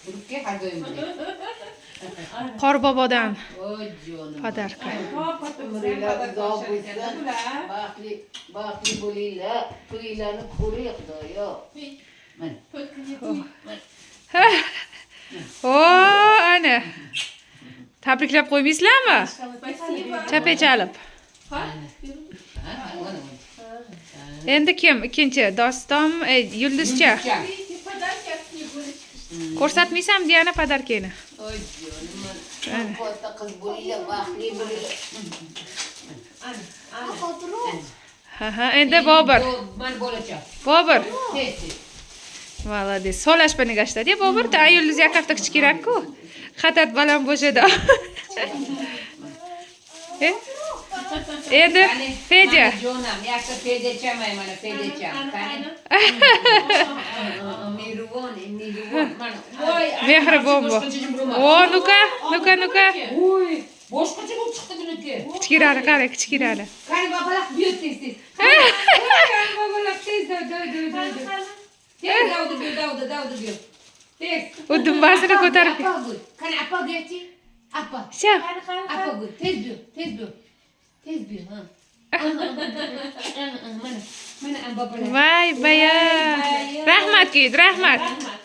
Turibki har doimgidek. Qorbobodan Voy jonim. подарка. Umringlar uzoq bo'lsin. Baxtli, baxtli bo'linglar. To'ylarni ko'ray, Xudoyo. Mana. Только не туй. O, ana. Tabriklab qo'ymaysizlarmi? Спасибо. Chapak chalib. Ha? Ha, mana, mana. Endi kim? Ikkinchi Doston, Yulduzcha. Yulduzcha. Видите, подарки от Снегурочки. Ko'rsatmaysan Diana подарка ni. Voy jonim, mana. Katta qiz bo'linglar, baxtli bo'linglar. Ana, ana. Ha, endi Bobur. Mana bolacha. Bobur. Tez, tez. Молодец. Solashbani gashtadi Bobur. Ta Yulduz як hafta kichikroq-ku. Xatat baland bo'lishadi. E? Endi Qani, Fedya. mana jonim, yaxshi Fedecham, ay mana Fedecham. Qani. Mehribon, mehribon. Mana. Voy, ay, Mehribon bu. boshqacha bo'lma. O, ну-ка, ну-ка, ну-ка. Voy, boshqacha bo'lib chiqdi buniki. Kichkinani qara, kichkinani. Qani babalaq, bu yer, tez, tez. Qani babalaq, tez, dav, dav, dav, dav. Tez, davdi bu, davdi, davdi bu. Tez. U dumbasini ko'tarib. Apa go'y. Qani apa go'ychi? Apa. Sha. Qani, qani, Apa qani. go'y. Tez bu, tez bu. Tez bu, ha. Mana, mana am babalaq. Voy baya. Rahmat Kiyit, rahmat. Rahmat.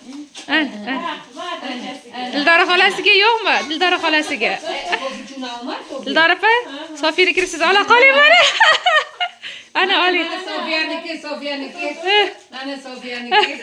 Ana, ana. Rahmat akasiga. Dildora xolasiga yo'qmi? Dildora xolasiga. Dildora opa, Sofiyanikini siz ola qoling mana. Ana oling. Mana Sofiyaniki, Sofiyaniki. Mana Sofiyaniki.